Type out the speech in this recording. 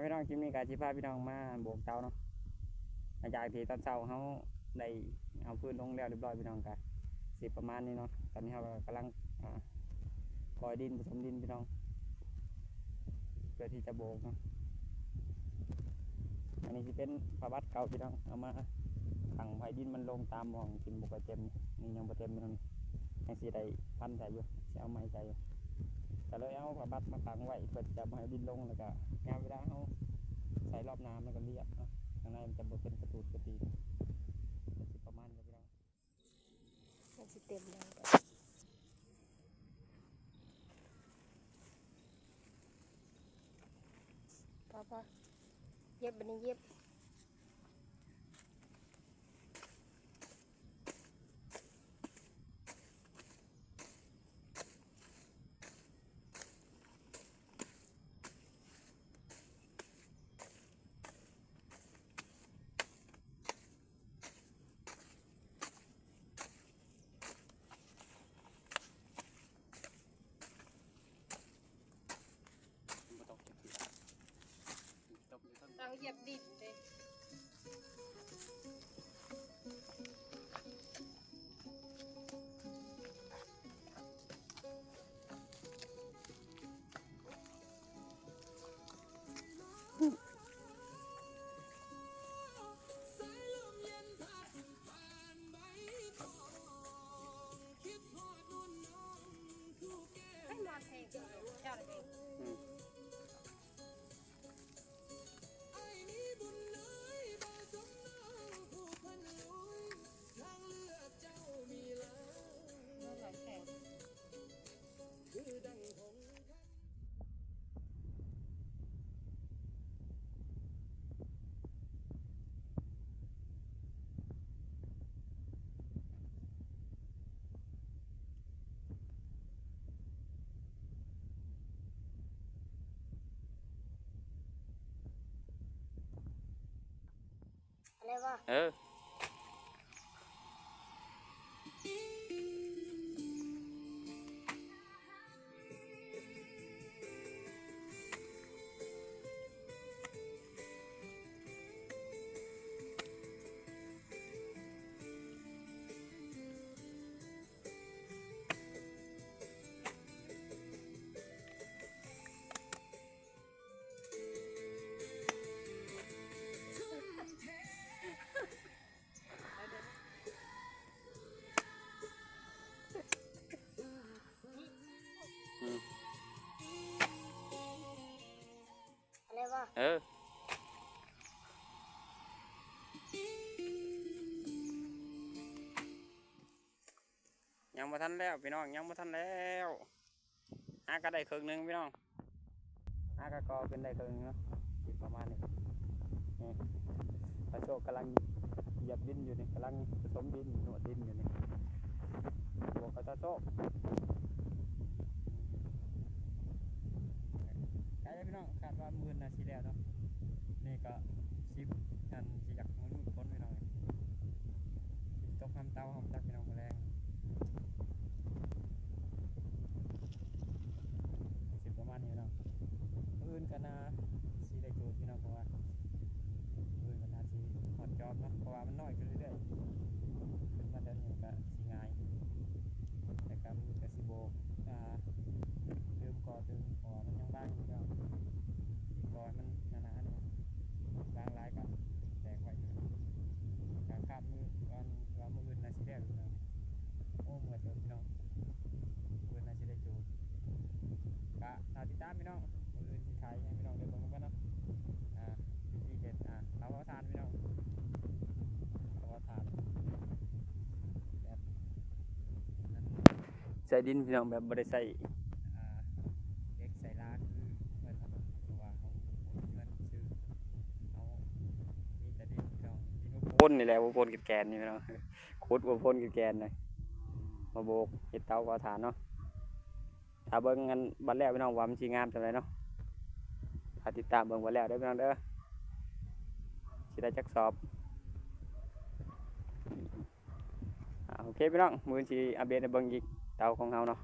ພີ່ນ້ອງ ຄລິບນີ້ກໍຊິພາພີ່ນ້ອງມາໂບກເຕົາເນາະ. ຫຼັງຈາກທີ່ຕອນເຊົ້າເຮົາໄດ້ເອົາຟືນລົງແລ້ວຮຽບຮ້ອຍ ພີ່ນ້ອງ ກໍຊິປະມານນີ້ເນາະ. ຕອນນີ້ເຮົາກໍກຳລັງ ອ່າ ກ່ອຍດິນ ປະສົມດິນ ພີ່ນ້ອງ ເພື່ອທີ່ຈະໂບກເນາະ. ອັນນີ້ຊິເປັນຜ້າບັດເກົ່າ ພີ່ນ້ອງ ເອົາມາ ຕັ້ງໃຫ້ດິນມັນລົງຕາມໝ່ອງທີ່ບໍ່ຄ່ອຍເຕັມ. ນີ້ຍັງບໍ່ເຕັມພີ່ນ້ອງ ຍັງຊິໄດ້ພັນໃສ່ຢູ່ ຊິເອົາໃໝ່ໃສ່ຢູ່. ກໍເລີຍເອົາຜ້າບັດມາຕັ້ງໄວ້ ເພື່ອຈະບໍ່ໃຫ້ດິນລົງ ແລ້ວກໍຍາມເວລາເຮົາໃສ່ລອບໜ້າ ມັນກໍລຽບເນາະ, ຂ້າງໃນມັນຈະບໍ່ເປັນກະຕູດກະຕີ. ກໍຊິປະມານນີ້ແຫຼະພີ່ນ້ອງ. ມັນຊິເຕັມແລ້ວ ພໍ ພໍ ຢຽບ ບັດນີ້ຢຽບ. ບໍ່ຕົກຈັກທີລະ ຕົກຢູ່ເທິງ ເອົາຢຽບດິນເດ້. ເອົາແລ້ວບໍ່? ເອີ. ອືມ ເອົາແລ້ວບໍ່? ເອີ. ຍັງບໍ່ທັນແລ້ວພີ່ນ້ອງ ຍັງບໍ່ທັນແລ້ວ. ຫາກໍໄດ້ເຄິ່ງໜຶ່ງພີ່ນ້ອງ ຫາກໍກໍ່ຂຶ້ນໄດ້ເຄິ່ງໜຶ່ງເນາະ ປະມານນີ້. ນີ້ ຕາໂຊກກຳລັງຢຽບດິນຢູ່ນີ້ ກຳລັງປະສົມດິນ ນວດດິນຢູ່ນີ້ ບວກກັບຕາໂຊກ. ໃກ້ແລ້ວພີ່ນ້ອງ ຄາດວ່າມື້ອື່ນໜ້າຊິແລ້ວເນາະ. ນີ້ກໍຊິ ອັນ ຊິຢາກມາລຸ້ນຝົນພີ່ນ້ອງ ຊິຕົກຫຳເຕົາຫຳຈັກພີ່ນ້ອງ ມື້ແລງ. ຊິປະມານນີ້ເນາະ ມື້ອື່ນກໍໜ້າຊິໄດ້ຈູດພີ່ນ້ອງ ເພາະວ່າມື້ອື່ນກໍໜ້າຊິຮອດຈອບເນາະ ເພາະວ່າມັນນ້ອຍຂຶ້ນເລື້ອຍໆ ຂຶ້ນມາແຖວນີ້ກໍຊິງ່າຍ ແຕ່ກໍ ກໍຊິບໍ່ ອ່າ ລືມກໍ່ຕື່ມ ເພາະວ່າມັນຍັງບາງຢູ່ ກໍໃຫ້ມັນໜາໆ ນີ້ ບາງຫຼາຍກໍແຕກໄວຢູ່ ກໍຄາດມື້ກ່ອນວ່າມື້ອື່ນໜ້າຊິແລ້ວຢູ່ເນາະ. ໂອ້ ເມື່ອຍເຕີບພີ່ນ້ອງ ເພິ່ນອາດຊິໄດ້ໂຈດ ກະຖ້າຕິດຕາມພີ່ນ້ອງ ມື້ອື່ນຊິຖ່າຍໃຫ້ພີ່ນ້ອງໄດ້ເບິ່ງນຳກັນເນາະ. ອ່າ ວິທີເຮັດ ອ່າ ເຕົາເຜົາຖ່ານພີ່ນ້ອງ ເຕົາເຜົາຖ່ານ ແບບ ອັນ ໃສ່ດິນພີ່ນ້ອງ ແບບບໍ່ໄດ້ໃສ່ ອ່າ ເຫຼັກໃສ່ລາ ຄືເພິ່ນເນາະ ເພາະວ່າເຮົາບໍ່ມີເງິນຊື້ ເຮົາມີແຕ່ດິນພີ່ນ້ອງ ດິນໂພນນີ້ແຫຼະ ໂພນແກ່ນໆ ນີ້ພີ່ນ້ອງ. ຂຸດບໍ່ພົ້ນຄືແກ່ນເລີຍ ມາໂບກເຮັດເຕົາເຜົາຖ່ານເນາະ. ຖ້າເບິ່ງອັນບັດແລ້ວພີ່ນ້ອງ ວ່າມັນຊິງາມສ່ຳໃດເນາະ. ຖ້າຕິດຕາມເບິ່ງບັດແລ້ວເດີພີ່ນ້ອງເດີ ຊິໄດ້ຈັກສອບ. ອ່າ ໂອເຄພີ່ນ້ອງ ມື້ອື່ນຊິອັບເດດໃຫ້ເບິ່ງອີກ ເຕົາຂອງເຮົາເນາະ.